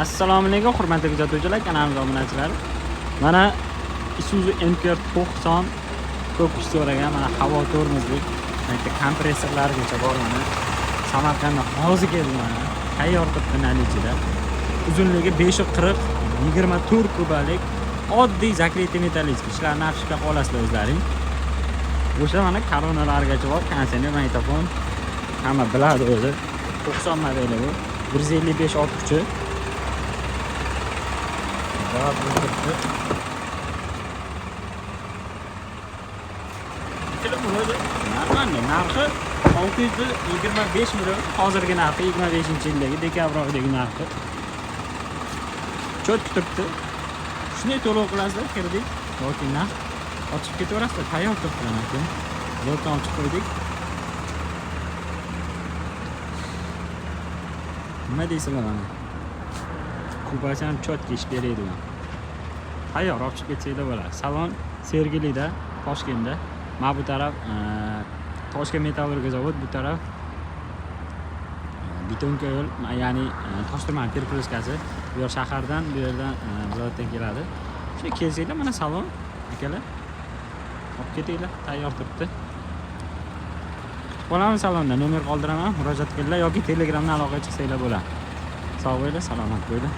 Assalomu alaykum, hurmatli kuzatuvchilar, kanalimiz obunachilari. Mana Isuzu MKR 90 ko'p kishi so'ragan, mana havo tormozli, mana kompressorlargacha bor mana. Samarqanddan hozir keldi mana. Tayyor turibdi наличиеda. Uzunligi 540, 24 kubalik, oddiy закрытый металлический. Ishlarni обшивка qila olasizlar o'zlaring. O'sha mana koronalargacha bor, konditsioner, magnitofon. Hamma biladi o'zi. 90 modeli bu. 155 ot kuchi. Javob turibdi. Film o'zi нормальный. Narxi 625 million. Hozirgi narxi 25-yildagi dekabr oyidagi narxi. Чётко turibdi. Shunday to'lov qilasizlar, kredit yoki naqd. Ochib ketaverasizlar, tayyor turibdi mana aka. Yo'ldan ochib qo'ydik. Nima deysizlar mana? Kubasi ham чётко ish beradigan. Tayyor olib chiqib ketsanglar bo'ladi. Salon Sergelida, Toshkentda. Mana bu taraf Toshkent metallurgiya zavod, bu taraf Betonka yo'l, ya'ni Toshturman перекресткasi. Bu yer shahardan, bu yerdan viloyatdan keladi. Shunday kelsanglar mana salon akalar. Olib ketinglar, tayyor turibdi. Kutib qolamiz salonda, nomer qoldiraman, murojaat qilinglar yoki Telegramdan aloqaga chiqsanglar bo'ladi. Sog' bo'linglar, salomat bo'linglar.